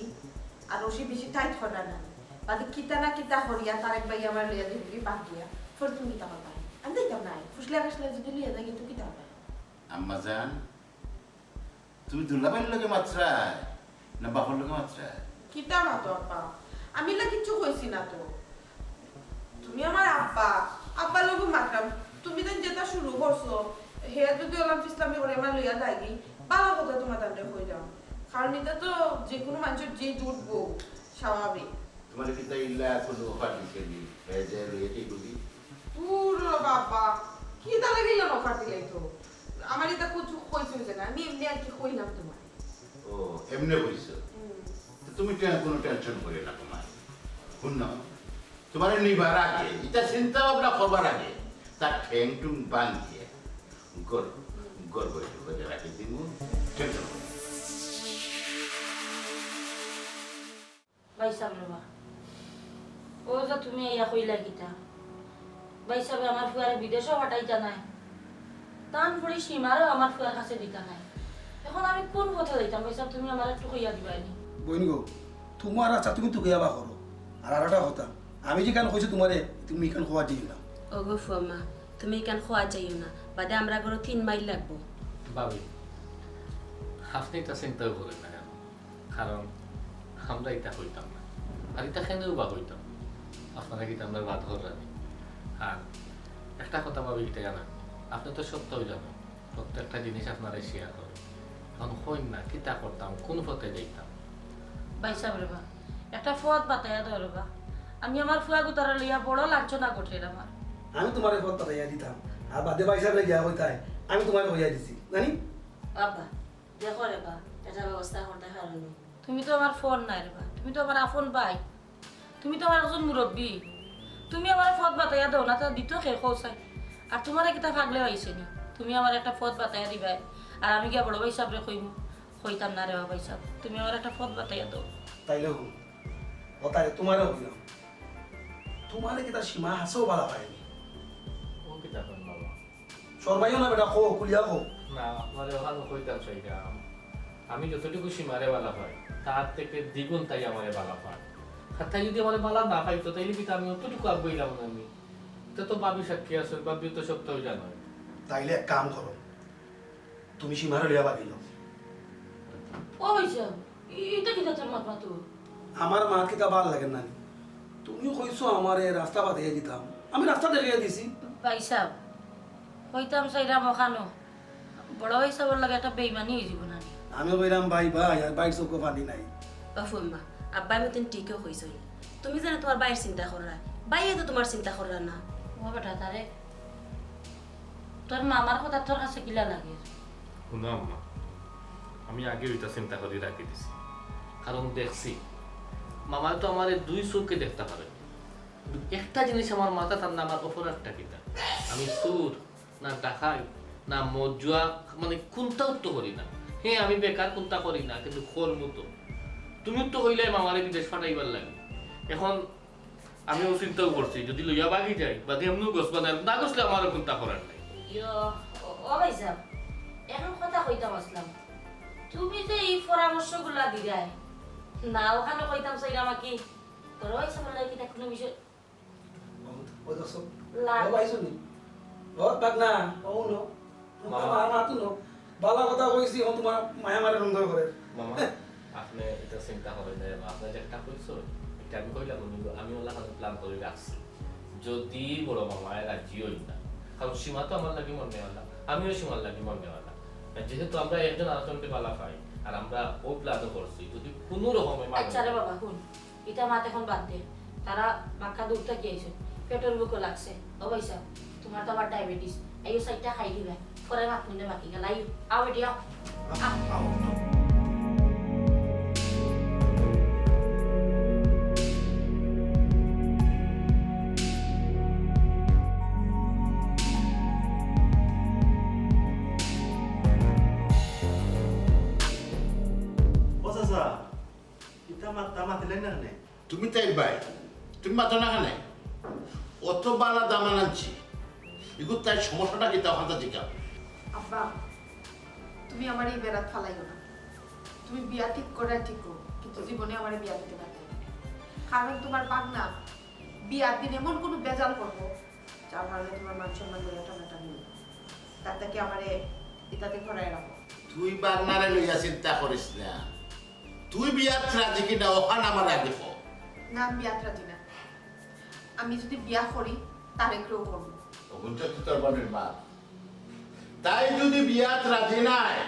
আর ওসি বেশি টাইট করা না নি। বাদে কিতা না কিতা করিয়া তারেক ভাই আমার লইয়া দিবি বাদ দিয়া। ফলে তুমি কিতা করবা? আমি দেখতাম নাই। ফুসলা গাছলা যদি লইয়া যাই, তুই কিতা করবা? আম্মা জান, তুমি দুলাভাইর লগে মাতরায় না বাপর লগে মাতরায়? কিতা মাতো আব্বা? আমি ইলা কিচ্ছু কইছি না তো। তুমি আমার আব্বা, আব্বার লগে মাতরাম। তুমি দেন যেটা শুরু করছো, হে যদি ওলাম ইসলামে করে আমার লইয়া দাগি, বাবা কথা তোমার তান্ডে কইলাম। কারণ এটা তো যে কোনো মানুষের যে জুটবো, স্বাভাবিক। তোমার কিতা ইলা কোনো অফার দিছে নি? হে যে লইয়া কি করবি? পুরো বাবা, কি তালে গেল অফার দিলাই তো? আমার এটা কিছু কইছো যে না, আমি এমনি আর কি কইলাম তোমার। ও, এমনে কইছো? হুম। তো তুমি টেন-, কোনো টেনশন করিও না তোমার। হুনো, তোমার নিবার আগে, এটা চিন্তা ভাবনা করবার আগে, তার ঠ্যাং টুং বান্ধিয়া গর-, গর্ভ করে রাখি দিমু, টেনশন করো না। ভাইসাব রে বা, ও যে তুমি আইয়া কইলা কিতা? ভাইসাবে আমার ফুয়ারে বিদেশও পাঠাইতা নায়, তান ফুড়ি সীমারেও আমার ফুয়ার কাছে দিতা নায়। এখন আমি কোন পথে যাইতাম ভাইসাব, তুমি আমার একটু কইয়া দিবায় নি? বইন গো, তোমার আশা তুমি তুকাইয়া বার করো। আর আরেকটা কথা, আমি যেখান কইছি তোমারে, তুমি এখান কওয়া যাইও না। ও গো ফুয়াম্মা, তুমি এখান কওয়া যাইও না, বাদে আমরা ঘরো তিন মাইল লাগবো। ভাবি, আপনি এটা চিন্তাও করেন না কেন? কারণ আমরা এটা কইতাম না। আর এটা কেনেও বা কইতাম? আপনারা কিতা আমরার বাদ কররা নি? আর একটা কথা ভাবি, এটা জানা, আপনি তো সবতাউ জানইন, প্রত্যেকটা জিনিস আপনারে শেয়ার করে। এখন কইন না, কিতা করতাম, কোন পথে যাইতাম? ভাইসাব রে বা, একটা পথ বাতাইয়া দেও রে বা। আমি আমার ফুয়া গুতারে লইয়া বড় লাঞ্ছনা ঘটের আমার। আমি তোমারে পথ বাতাইয়া দিতাম, আর বাদে ভাইসাবরে গিয়া কইতায়, আমি তোমারে কইয়া দিছি, জানি? বাবা, দেখো রে বা, এটা ব্যবস্থা করতে পারো নি। তুমি তো আমার ফোন নাই রে বা, তুমি তো আমার আপন ভাই, তুমি তো আমার একজন মুরব্বি, তুমি আমার পথ বাতাইয়া দেও না, তা দিত কে কও চাই? আর তোমারে কিতা পাগলে পাইছে নি? তুমি আমার একটা পথ বাতাইয়া দিবায়, আর আমি গিয়া বড় ভাইসাবরে কইমু, কইতাম না রে বা ভাইসাব, তুমি আমার একটা পথ বাতাইয়া দেও। তাইলে হুন, ও তাইলে তোমারে কইলাম, তোমারে কিতা সীমা হাছাউ বালা পায় নি? ও কিতা কইন বাবা? শরমাইও না বেটা, কও, খুলিয়া কও। না, আপনারে অখান কইতাম চাইরাম। আমি যতটুকু সীমারে বালা পাই, তার থেকে দ্বিগুণ তাই আমারে বালা পায়। আর তাই যদি আমারে বালা না পাইতো, তাইলে কিতা আমি অতটুকু আগুয়াইলাম না নি? এটা তো ভাবি সাক্ষী আছে, ভাবিও তো সবতাউ জানইন। তাইলে এক কাম করো, তুমি সীমারে লইয়া বাগি যাও। ও ভাইসাব, ইটা কিতা তোর মাত মাতো? আমার মাত কিতা বালা লাগে না নি? তুমি কইছো আমারে রাস্তা বাতাইয়া দিতাম, আমি রাস্তা দেখাইয়া দিছি। ভাইসাব, কইতাম চাইরাম অখানো, বড় ভাইসাবর লগে একটা বেইমানি অইযিবো না নি? আমি কইরাম ভাই ভাই, আর ভাইর চউখো পানি নাই। ও ফুয়াম্মা, আব্বায় মতন ঠিকউ কইছইন। তুমি যেন তোমার ভাইর চিন্তা কররায়, ভাইয়ে তো তোমার চিন্তা কররা না। ও বেটা, তারে তোর মামার কথা তোর কাছে কিলা লাগে? হুনো আম্মা, আমি আগেউ ইটা চিন্তা করি রাখি দিছি, কারণ দেখছি মামায় তো আমারে দুই চউখে দেখতা পারে। একটা জিনিস আমার মাথাত আয় না, আমার অপরাধটা কিতা? আমি চুর, না ডাকাইত, না মদ জুয়া, মানে কুনটাউ তো করি না। হে, আমি বেকার, কুনটা করি না, কিন্তু করমু তো। তুমিউ তো কইলায় মামারে বিদেশ পাঠাইবার লাগি। এখন আমিও চিন্তাও করছি, যদি লইয়া বাগি যাই, বাদে এমনেউ গছবা না, না গছলে আমারও কুনটা করার নাই। ইয়ো, ও, ও ভাইসাব, এখন কথা কইতাম আছলাম। তুমি যে ই পরামর্শগুলা দিরায়, না অখানো কইতাম চাইরাম আর কি, তোর ওই সময় কিতা কোনো বিষয় ও, ও দেখছো? লা- ও পাইছো নি? ও, বাদ না, ও হুনো। মামা। মামা, মামা, তুমি বালা কথা কইছি, ও তোমার মায়া মারে রুম ধরে করে। মামা, আপনে ইটা চিন্তা করইন না, আপনে যেটা কইছো, ইটা আমি কইলাম, আমি, আমি অলাখান plan করি রাখছি। যদি বড় মামায় রাজি অইন না, কারণ সীমা তো আমার লাগি মরনেওয়ালা, আমিও সীমার লাগি মরনেওয়ালা। আর যেহেতু আমরা একজন আরেকজনরে বালা পাই, আর আমরা ও plan ও করছি, যদি কুনু রকমে মানে আচ্ছা রে বাবা, হুন, ইটা মাত এখন বাদ দে। তারা বাক্কা দূর থাকি আইছে, পেটর ভুকও লাগছে। ও ভাইসাব, তোমার তো আবার diabetes, এই চাইরটা খাই দিবায়, পরে মাতমুনে বাকি গেল। আইও, আও বেটি, আও। আও, আও। ও চাচা, তা মাতিলাই না কেনে? তুমি তাইর ভাই, তুমি মাতো না কেনে? অত বালা দামান আনছি, ইগু তাইর সমস্যাটা কিতা অখানতা জিকাও। আব্বা, তুমি আমারে ই বেড়াত ফালাইও না। তুমি বিয়া ঠিক করে ঠিক করো, কিন্তু জীবনে আমারে বিয়া দিতে পারতে না। কারণ তুমার ভাগনা বিয়ার দিন এমন কুনু বেজাল করবো, যার কারণে তুমার মান সম্মান লইয়া টানাটানি অইবো। তার থাকি আমারে ইতাতে ঘরাই রাখো। তুই ভাগনারে লইয়া চিন্তা করিস না, তুই বিয়াত রাজি কিনা অখান আমারে আগে ক। না, আমি বিয়াত রাজি না। আমি যুদি বিয়া করি, তারেকরেউ করমু। অখন তো তুই তোর বোনের মা, তাই যুদি বিয়াত রাজি নায়,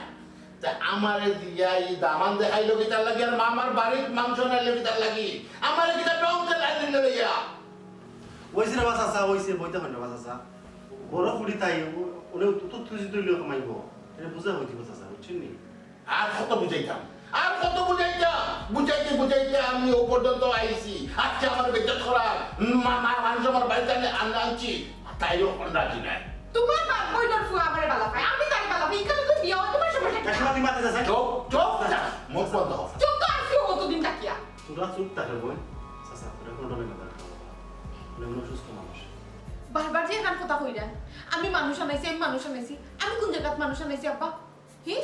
তে আমারে দিয়া ই দামান দেখাইলো কিতার লাগি, আর আমার বাড়িত মাংস আনাইলো কিতার লাগি, আমারে কিতা টঙ্কে লাইন দিল লইয়া। অইছে রে বা চাচা, অইছে, বইতা অইন রে বা চাচা। বড় ফুড়ি তাই, ও-, ওনে তো, তো তুই তুই লিও কামাইবো। এরে বুঝা অইতে বা চাচা, বুঝছইন নি? আর কত বুঝাইতাম, আর কত বুঝাইতাম, বুঝাইতে বুঝাইতে আমি ও পর্যন্ত আইছি। আজকে আমার বেজ্জত করার, মা-, মা-, মানুষ আমার বাড়িত আনে, আনলে আনছি, তাইও অখন রাজি নায়। তুমার বাপ বইনর ফুয়া আমারে বালা পায়, আমি তারে বালা পাই, ইখানো তো বিয়া অয়, তুমার সমস্যা কিতা? কাকিমা, তুমি মাতে যাচ্ছ? চুপ, চুপ, যা, মুখ বন্ধ কর। চুপ তো আছি কতদিন থাকিয়া। তোরা চুপ থাকো বইন। চাচা, তোরা কোনো ডরে না, তারা খাওয়া দাওয়া। উনি মনে অসুস্থ মানুষ। বারবার যে এখান কথা কইরা, আমি মানুষ আনাইছি, আমি মানুষ আনাইছি। আমি কুন জাগাত মানুষ আনাইছি, আব্বা? হি?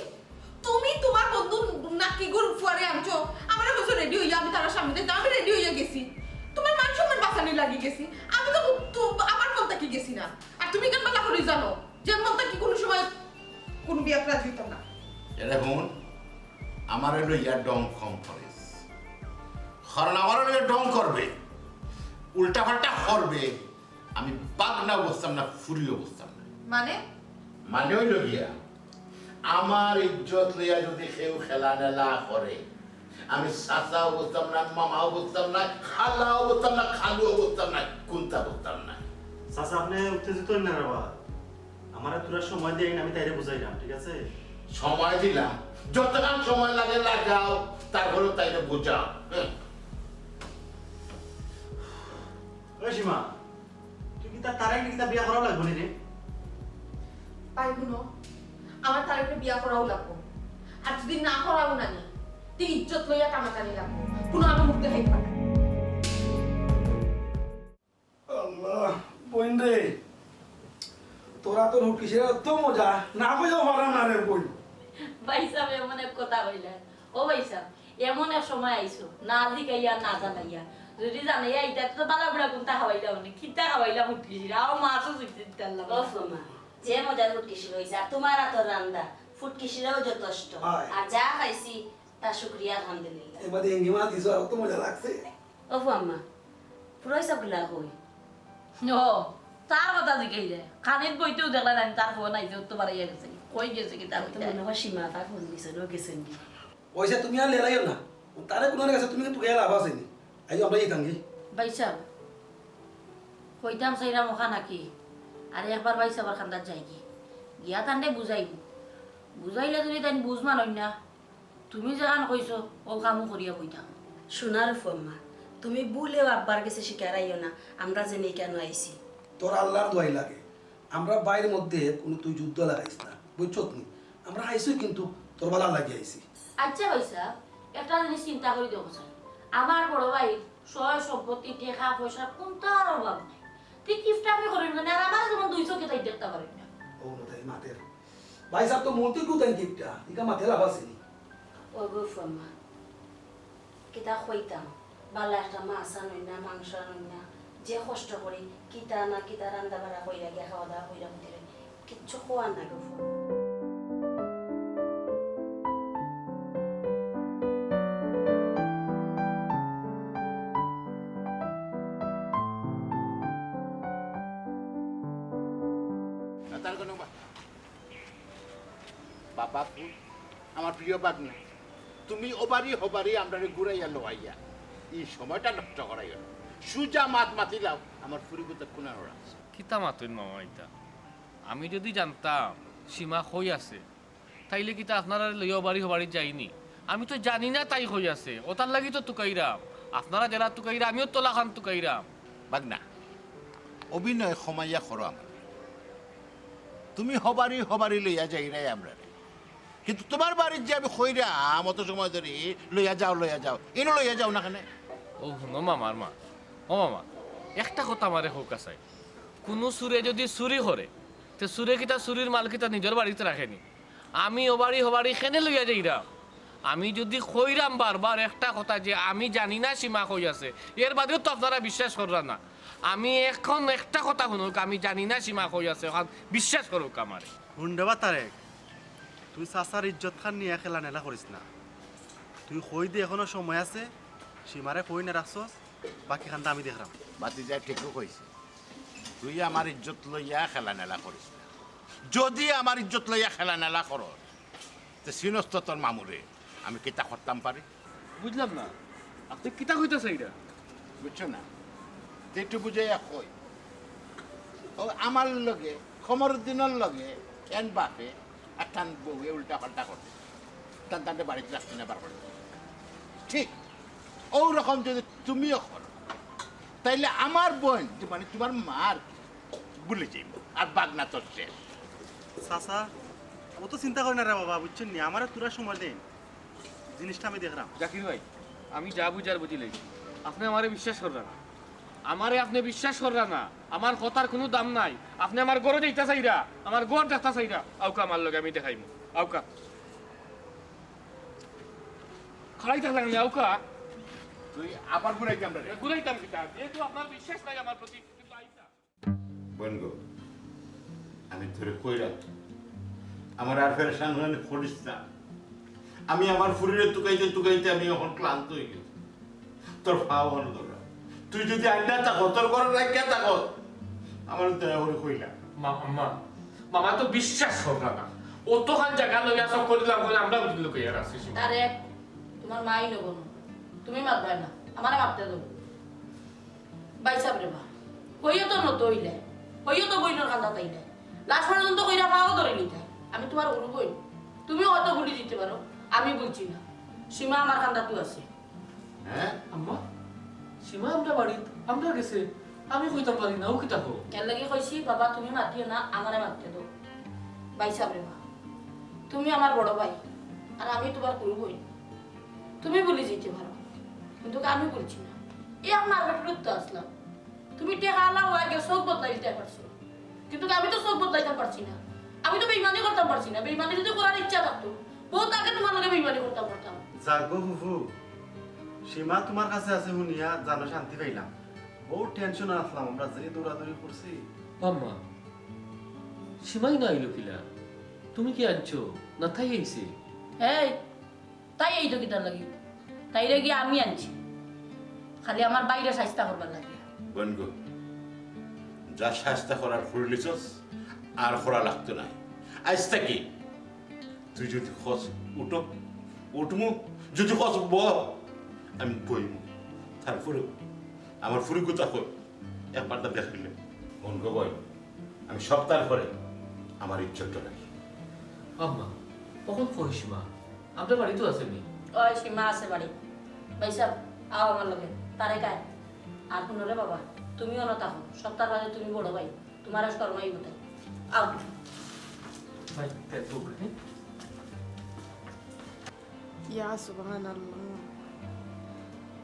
তুমি তুমার বন্ধু নাকি গুর ফুয়ারে আনছো? আমারে কইছো রেডি অইয়া, আমি তারার সামনে যাইতাম, আমি রেডি অইয়া গেছি। তুমার মান সম্মান বাঁচানি লাগি গেছি। আমি তো, তো আমার মন থাকি গেছি না। আর তুমি কেন বালা করি জানো যে মন থাকি কুনু সময় কুনু বিয়াত রাজি অইতাম না? এরে হুন, আমারে লইয়া ঢং কম করিস। কারণ আমারে লইয়া ঢং করবে, উল্টা পাল্টা করবে, আমি ভাগনাও বুঝতাম না, ফুড়িও বুঝতাম না। মানে? মানে অইলো গিয়া, আমার ইজ্জত লইয়া যুদি কেউ খেলা নেলা করে, আমি চাচাও বুঝতাম না, মামাও বুঝতাম না, খালাও বুঝতাম না, খালুও বুঝতাম না, কুন্তা বুঝতাম না। চাচা, আপনে উত্তেজিত অইন না রে বা। আমারে থুড়া সময় দিন, আমি তাইরে বুঝাইরাম, ঠিক আছে? সময় দিলাম, যতখান সময় লাগে লাগাও, তারপরে তাইরে বুঝাও। হ্যাঁ। ওই সীমা, তুই কিতা তারারে কিতা বিয়া করাও লাগবো নি রে? ভাই হুনো, আমার তারেকরে বিয়া করাও লাগবো। আর যুদি না করাও না নি, তে ইজ্জত লইয়া টানাটানি লাগবো। কুনু আমি মুখ দেখাইতে পারবো না। আল্লাহ, বইন রে, তোরা তো রুটি সেরা তো মজা, না কইও পারা না রে বইন। ভাইসাব, এমন এক কথা কইলা। ও ভাইসাব, এমন এক সময় আইছো, না জিকাইয়া, না জানাইয়া। যুদি জানাইয়া, ইতা তো বালা বুড়া কুন্তা খাওয়াইলা অনে, কিতা খাওয়াইলা ফুটকি শিরা, আও মাছও জুইতে দিতাম না। ওফ মা, যে মজার ফুটকি শিরা অইছে, আর তুমার আতর রান্দা, ফুটকি শিরাও যথেষ্ট। হয়। আর যা খাইছি, তার শুকরিয়া আলহামদুলিল্লাহ। এবারে এঙ্গি মাছ দিছো, আর তো মজা লাগছে। ওফ আম্মা, ফুরাই সাবগুলা কই? ও, তার কথা জিকাইলে। খানিত বইতেউ দেখলা না, তার ফোন আইছে, ও তো বাড়াইয়া গেছে। কই গেছে কি তার তো মনে হয় সীমা তার ফোন দিছে, ও গেছেন কি? পয়সা তুমি আর লেলাইও না। তারে কুনার গেছে তুমি কিন্তু গেলা আবার আছেনি। আইও আমরা এই কাঙ্গি। ভাইসাব, কইতাম চাইরাম অখান নাকি? আর একবার ভাইসাবর কান্দাত যাইগি। গিয়া তানরে বুঝাইমু। বুঝাইলে যুদি তাইন বুঝ মানইন না, তুমি যেখান কইছো, অউ কামউ করিয়া বইতাম। হুনো রে ফুয়াম্মা, তুমি ভুলেও আব্বার গেছে স্বীকার আইও না, আমরা যেন ইকানো আইছি। তোর আল্লার দোয়াই লাগে, আমরা ভাইর মধ্যে কুনু তুই যুদ্ধ লাগাইস না, বুঝছত নি? আমরা আইছি কিন্তু তোর বালা লাগি আইছি। আইচ্ছা ভাইসাব, একটা জিনিস চিন্তা করি দেখো চাইন, আমার বড় ভাইর সয় সম্পত্তি, টেকা পয়সার কুন্তার অভাব নাই, তে কিপটামি করইন কেনে? আর আমারে যেমন দুই চোখে তাইন দেখতা পারইন না। ও না তাই মাতের। ভাইসাব তো মন্ত্রী কুদাইন কিপটা, ইকা মাতে লাভ আছেনি। ও গো ফুয়াম্মা, কিতা কইতাম, বালা একটা মাছ আনইন না, মাংস আনইন না, যে কষ্ট করি, কিতা না কিতা রান্দা বাড়া কইরা গিয়া খাওয়া দাওয়া কইরা ভিতরে, কিচ্ছু খোয়ার না গো ফুয়াম্মা। বাবা ফুল, আমার প্রিয় ভাগ্নে, তুমি ওবারি হবারি আমরারে ঘুরাইয়া লওয়াইয়া ই সময়টা নষ্ট করাইও না। সুজা মাত মাতিলাও, আমার ফুরিগুতে কুনানো রাখছে। কিতা মাতইন মামা ইতা? আমি যুদি জানতাম সীমা কই আছে, তাইলে কিতা আপনারারে লইয়া ওবারি হবারি যাইনি? আমি তো জানি না তাই কই আছে, অতার লাগি তো তুকাইরাম। আপনারা যেলা তুকাইরা, আমিও তলাখান তুকাইরাম। ভাগ্না, অভিনয় কমাইয়া করো আমার। তুমি হবারি হবারি লইয়া যাইরায় আমরারে। কিন্তু তুমার বাড়িত যে আমি কইরাম অত সময় ধরি, "লইয়া যাও, লইয়া যাও", ইনো লইয়া যাও না কেনে? ও হুনো মামার মা, ও মামা, একটা কথা আমারে কউক্কা চাই। কুনু চুরে যুদি চুরি করে, তে চুরে কিতা চুরির মাল কিতা নিজর বাড়িত রাখেনি? আমি ও বাড়ি, হো বাড়ি কেনে লইয়া যাইরাম? আমি যুদি কইরাম বারবার একটা কথা যে আমি জানি না সীমা কই আছে, এর বাদেও তো আপনারা বিশ্বাস কররা না। আমি এখন একটা কথা হুনউক, আমি জানি না সীমা কই আছে, অখান বিশ্বাস করউক আমারে। হুন রে বা তারেক, তুই চাচার ইজ্জত খান নিয়া খেলা নেলা করিস না। তুই কই দে, এখনো সময় আছে, সীমারে কই না রাখছস, বাকি খানটা আমি দেখরাম। ভাতিজায় ঠিকউ কইছে, তুই আমার ইজ্জত লইয়া খেলা নেলা করিস না। যুদি আমার ইজ্জত লইয়া খেলা নেলা করস, তে চিনস তো তোর মামুরে আমি কিতা করতাম পারি। বুঝলাম না, আপনে কিতা কইতা চাইরা? বুঝছো না? তে একটু বুঝাইয়া কই। ও আমার লগে, কমরুদ্দিনর লগে, এন বাপে, আর তান বউয়ে উল্টা পাল্টা করতে। তান তানরে বাড়িত রাখতে না বার করে। ঠিক, অউ রকম যুদি তুমিও করো, তাইলে আমার বইন, যে মানে তুমার মা আর কি, ভুলি যাইবো। আর বাগনা তো শেষ। চাচা, অত চিন্তা করেন না রে বাবা, বুঝছইন নি? আমারে থুড়া সময় দেইন, জিনিসটা আমি দেখরাম। জাকির ভাই, আমি যা বুঝার বুঝি লাইছি। আপনে আমারে বিশ্বাস কররা না, আমারে আপনে বিশ্বাস কররা না। আমার কথার কুনু দাম নাই। আপনে আমার ঘরো যাইতা চাইরা, আমার ঘর দেখতা চাইরা, আউক্কা আমার লগে, আমি দেখাইমু। আউক্কা। খাড়াই থাকলাম না, আউক্কা। তুই আবার ঘুরাইতে আমরা রে। ঘুরাইতাম কিতা? যেহেতু আপনার বিশ্বাস নাই আমার প্রতি, কিন্তু আইতা। বইন গো, আমি তোরে কইরাম, আমারে আর পেরেশান করিস না। আমি আমার ফুরিরে তুকাইতে তুকাইতে আমি অখন ক্লান্ত অই গেছি। তোর পাও অখন ধররাম। তুই যুদি আইনা থাকস, তোর ঘরো রাখিয়া থাকস, আমারে দয়া করি কইলা। মা-, আম্মা, মামা তো বিশ্বাস কররা না। অতখান জাগা লইয়া সব করিলাম, কইলে আমরা বুঝি লুকাইয়া রাখছি। তারেক, তুমার মাই নবো না। তুমি মাতবায় না, আমারে মাততে দেও। ভাইসাব রে বা, কইও তো নত অইলে, কইও তো বইনর কান্দাত আইলে। লাস্ট পর্যন্ত কইরা পাও ধরি নিতায়। আমি তুমার হুরু বইন, তুমি অয়তো ভুলি যাইতে পারো, আমি ভুলছি না। সীমা আমার কান্দাত আছে। হ্যাঁ? আম্মা, সীমা আমরার বাড়িত, আমরার গেছে, আমি কইতাম পারি না, অউ কিতা কও? এর লাগি কইছি, বাবা, তুমি মাতিও না, আমারে মাততে দেও। ভাইসাব রে বা, তুমি আমার বড় ভাই, আর আমি তুমার হুরু বইন। তুমি ভুলি যাইতে পারো, কিন্তু আমি ভুলছি না। এই আমার বেটার তো আসলাম। তুমি টেকা আলা অইয়া গেছো, চউখ বদলাই দিতায় পারছো, কিন্তু আমি তো চউখ বদলাইতাম পারছি না। আমি তো বেইমানি করতাম পারছি না। বেইমানি যুদি করার ইচ্ছা থাকতো, বউত আগে তুমার লগে বেইমানি করতাম পারতাম। যাক গো ফুফু, সীমা তুমার কাছে আছে হুনিয়া জানো শান্তি পাইলাম। বউত টেনশনো আসলাম আমরা, যে দৌড়াদৌড়ি করছি। আম্মা, সীমাই না আইলো কিলা? তুমি কি আনছো না তাই আইছে? এই, তাই আইতো কিতার লাগি? তাইরে গিয়া আমি আনছি, খালি আমার ভাইরে শায়েস্তা করবার লাগি। বইন গো, যা শায়েস্তা করার করিলিছস, আর করা লাগতো নায়। আইজ থাকি তুই যুদি কস উঠো, উঠমু, যুদি কস বও, আমি বইমু। তারপরেও আমার ফুরি কথা কই, একবার তো দেখিলে। বইন গো বইন, আমি সপ্তাহ পরে আমার ইজ্জত নাই। আম্মা, অখন কই সীমা? আমরার বাড়িত আছে নি? ওই সীমা আছে বাড়িত। ভাইসাব, আও আমার লগে। তারেক আয়। আর হুনো রে বাবা, তুমিও না থাকো। সপ্তাহ বাদে তুমি বড় ভাই। তুমারও শরম আইবো তাই। আও। ভাই, তেল তো উঠে। ইয়া সুবহানাল্লাহ।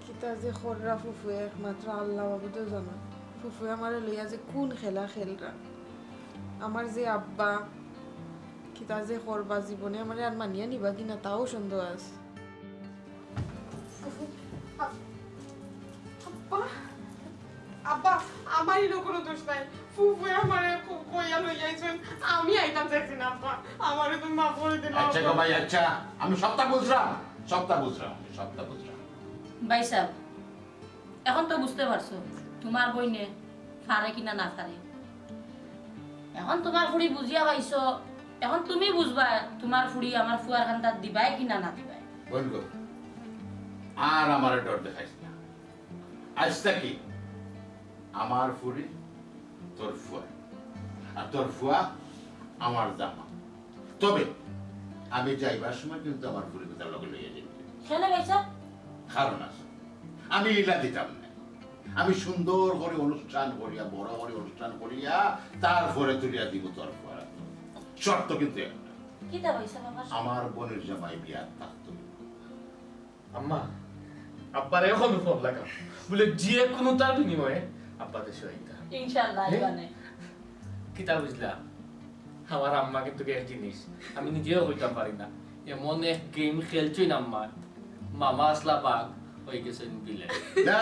কিতা যে কররা ফুফুয়ে একমাত্র আল্লাহ বাবুদে জানো। ফুফুয়ে আমারে লইয়া যে কুন খেলা খেলরা। আমার যে আব্বা, কিতা যে করবা জীবনে আমারে আর মানিয়া নিবা কিনা তাও সন্দেহ আছে। আব্বা, আব্বা, আমার ইনো কুনু দোষ নাই। ফুফুয়ে আমারে ক-, কইয়া লইয়া আইছইন। আমি আইতাম চাইছি না, আব্বা। আমারে তুমি মাফ করি দিলাও, আচ্ছা গো আব্বা। ভাই, আচ্ছা। আমি সবটা বুঝলাম, সবটা বুঝলাম, আমি সবটা বুঝলাম। ভাইসাব, এখন তো বুঝতে পারছো, তুমার বইনে পারে কিনা না পারে। এখন তুমার ফুড়ি বুঝিয়া পাইছো, এখন তুমি বুঝবায়, তুমার ফুড়ি আমার ফুয়ার কান্দাত দিবায় কিনা না দিবায়। বইন গো, আর আমারে ডর দেখাইস না। আইজ থাকি আমার ফুড়ি তোর ফুয়া, আর তোর ফুয়া আমার জামা। তবে আমি যাইবার সময় কিন্তু আমার ফুড়ি তার লগে লইয়া যাইবে। কেনে ভাইসাব? কারণ আছে, আমি ইলা দিতাম না। আমি সুন্দর করি অনুষ্ঠান করিয়া, বড় করি অনুষ্ঠান করিয়া, তারপরে তুলিয়া দিব তোর ফুয়ার আতো। শর্ত কিন্তু একটা। কিতা কইছে বাবা? আমার বোনের জামাই বিয়াত থাকতো। আম্মা, আব্বারে অখনউ ফোন লাগাও। বুলে যে কুনুতার বিনিময়ে আব্বা দেশো আইতা। ইনশাআল্লাহ, হ্যাঁ? আইবানে। কিতা বুঝলা? আমার আম্মা কিন্তু এক জিনিস, আমি নিজেও কইতাম পারি না। এমন এক গেম খেলছইন আম্মা, মামা আসলা বাঘ, অইগেছইন বিলাই। না,